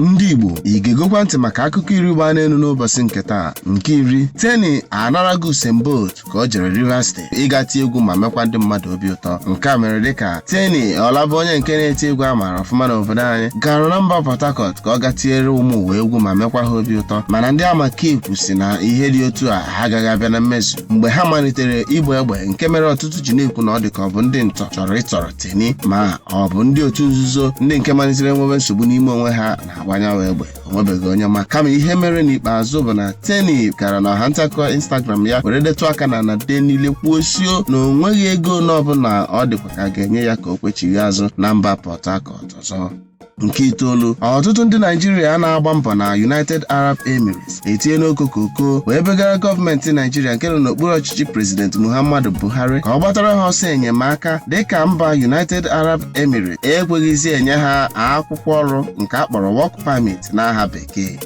Ndị Igbo, ị ga-egokwa ntị maka akụkọ 10 gbaa n'elu n'ụbọchị nke taa. Nke 10, Teni anarago Usain Bolt ka o jere Rivers Steeti ịga tie egwu ma mekwa ndị mmadụ obi ụtọ. Nke a mere dịka Teni Ọlabụ, onye nke na-eti egwu a maara ọfụma n'obodo anyị, gara na mba Port Harcourt ka ọ ga tiere ụmụ ụwa egwu ma mekwa ha obi ụtọ. Mana ndị Amakekwu si na ihe dị otu a ha agaghị abịa na mmezu mgbe ha malitere igba egbe, nke mere ọtụtụ ji na-ekwu na ọ dị ka ọ bụ ndị ntọ chọrọ ịtọrọ Teni, ma ọ bụ ndị otu nzuzo ndị nke malitere nwebe nsogbu n'ime onwe ha na-agbanyawa egbe. Onwebeghị onye ma. Kama ihe mere n'ikpeazụ bụ na Teni gara na ọha ntakụkọ Instagram ya were detụ aka na na de niile kwuo sio na o nweghị ego n'ọbụla ọ dịkwa ka a ga-enye ya ka o kwechighi azụ na mba Port Harcourt ọzọ. Nke 9, ọtụtụ ndị Naijiria na-agba mbọ na United Arab Emirates etinye n'okokoko wee begara gọọmenti Naijiria nke nọ n'okpuru ọchịchị Prezident Muhammadu Buhari ka ọ gbatara ha ọsọ enyemaka, dịka mba United Arab Emirates ekweghịzi enye ha akwụkwọ ọrụ nke a kpọrọ work permit n'aha Bekee.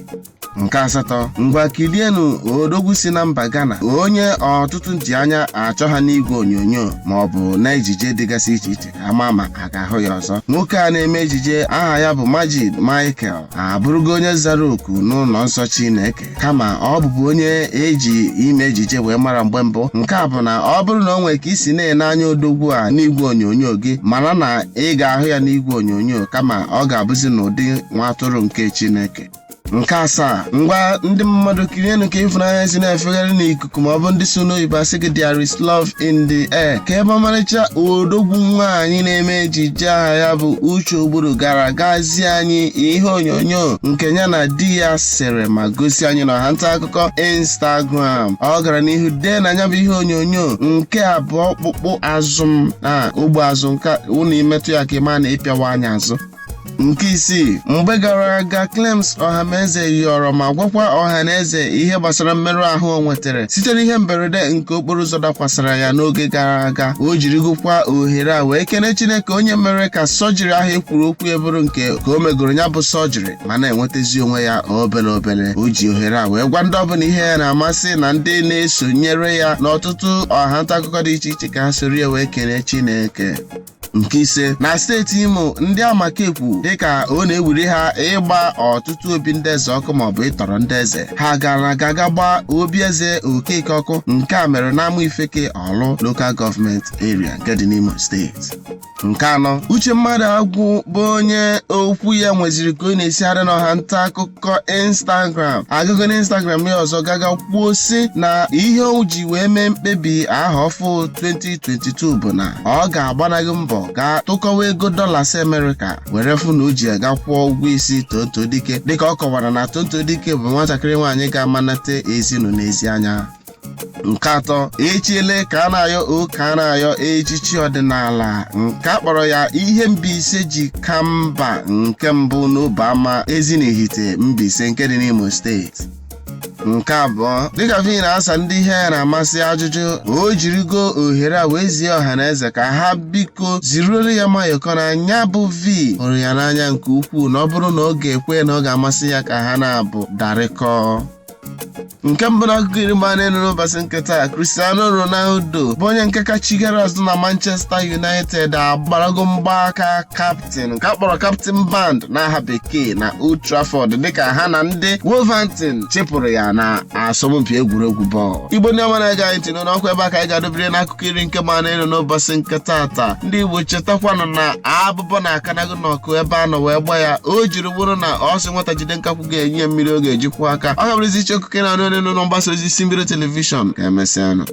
Nke 8, ngwa kilienu odogwu si na mba Ghana, onye ọtụtụ ji anya achọ ha n'igwe onyonyo ma ọ bụ na ejije dịgasị iche iche, ka ama ma a ga-ahụ ya ọzọ. Nwoke a na-eme ejije aha ya bụ Majid Michael abụrụgo onye zara oku n'ụlọ nsọ Chineke, kama ọ bụbu onye eji ime ejije wee mara mgbe mbụ. Nke a bụ na ọ bụrụ na o nwere ka isi na-ene anya odogwu a n'igwe onyonyo gị, mara na ị ga-ahụ ya n'igwe onyonyo, kama ọ ga-abụzi n'ụdị nwa atụrụ nke Chineke. Nke 7, ngwa ndị mmadụ, kirienụ ka ịfụnanya si na-efegharị n'ikuku, ma ọ bụ ndị so n'oyibo asị gị, "There is love in the air," ka ebe ọmarịcha odogwu nwaanyị na-eme ejije aha ya bụ Uche Ogburu gara gazie anyị ihe onyonyo nke ya na di ya sere ma gosi anyị n'ọha nta akụkọ Instagram. Ọ gara n'ihu dee na ya bụ ihe onyonyo nke abụọ ọkpụkpụ azụ m na ogbe azụ nke ụnụ imetụ ya ka ịma na ịpịawa anya azụ. Nke 6, mgbe gara aga, Clems Ọhaneze yọrọ ma gwakwa ọhaneze ihe gbasara mmerụ ahụ o nwetara site n'ihe mberede nke okporo ụzọ dakwasara ya n'oge gara aga. O jirigokwa ohere a wee kene Chineke onye mere ka sọjiri ahụ ekwuru okwu ya bụrụ nke ka o megoro ya bụ sọjiri ma na-enwetazi onwe ya obere obere. O ji ohere a wee gwa ndị ọbụla ihe ya na-amasị na ndị na-esonyere ya n'ọtụtụ ọha nta akụkọ dị iche iche ka ha soro ya wee kene Chineke. Nke 5, na steeti Imo, ndị Amakekwu, dịka ọ na-ewuri ha ịgba ọtụtụ obi ndị eze ọkụ maọbụ ịtọrọ ndị eze, ha gara aga gbaa obi eze Okeke ọkụ. Nke a mere n'ama Ifeke Ọlụ Local Government Area nke dị n'Imo Steeti. Nke 4, Uche Mmadụ Agwụ bụ onye okwu ya nweziri ka ọ na-esigharị n'ọha nta akụkọ Instagram agụgụ n'Instagram ya ọzọ, gaga kwuo sị na ihe o ji wee mee mkpebi aha ọfụ 2022 bụ na ọ ga-agbanaghị mbọ ga tụkọwa ego dollars Amerịka were fụ na o ji aga kwụọ ụgwọ isi Tonto Dike, dịka ọ kọwara na Tonto Dike bụ nwatakịrị nwaanyị ga-amanate ezinụ n'ezi anya. Nke 3, echiele ka a na-ayọ o ka a na-ayọ echichi ọdịnala nke a kpọrọ ya ihe Mbaise ji ka mba nke mbụ n'Obama Ezinihite Mbaise nke dị n'Imo Steeti. Nke 2, dịka Vi na-asa ndị ihe ya na-amasị ajụjụ, o jirigo ohere a wee zie ọha na eze ka ha biko ziruolu ya mayọkọ na anya bụ V hụrụ ya n'anya nke ukwuu, na ọ bụrụ na ọ ga-ekwe na ọ ga-amasị ya ka ha na-abụ darịkọ. Nke 1 na akụkọ 10 gbaa n'elu n'ụbọchị nke taa, Cristiano Ronaldo bụ onye nke kachigara azụ na Manchester United agbarago mgbaaka captain nke a kpọrọ captain band n'aha Bekee na Old Trafford, dịka ha na ndị Wolverhampton chịpụrụ ya na asọmpi egwuregwu bọọlụ. Igbo ndị ọma na-ege anyị ntị n'ọkwa, ebe aka anyị ga-adobere n'akụkọ 10 nke gbaa n'elu n'ụbọchị nke taata. Ndị Igbo, chetakwanụ na abụbọ na akanago n'ọkụ ebe a nọ wee gba ya o jiri bụrụ na ọ sị nwata jide nkakwụ ga-enye mmiri ọ ga-ejikwa aka ọ ga-bụrụzi iche okụke na anụ n'ụlọ mgbasa ozi isi mbido telivishọn. Ka emesịanụ.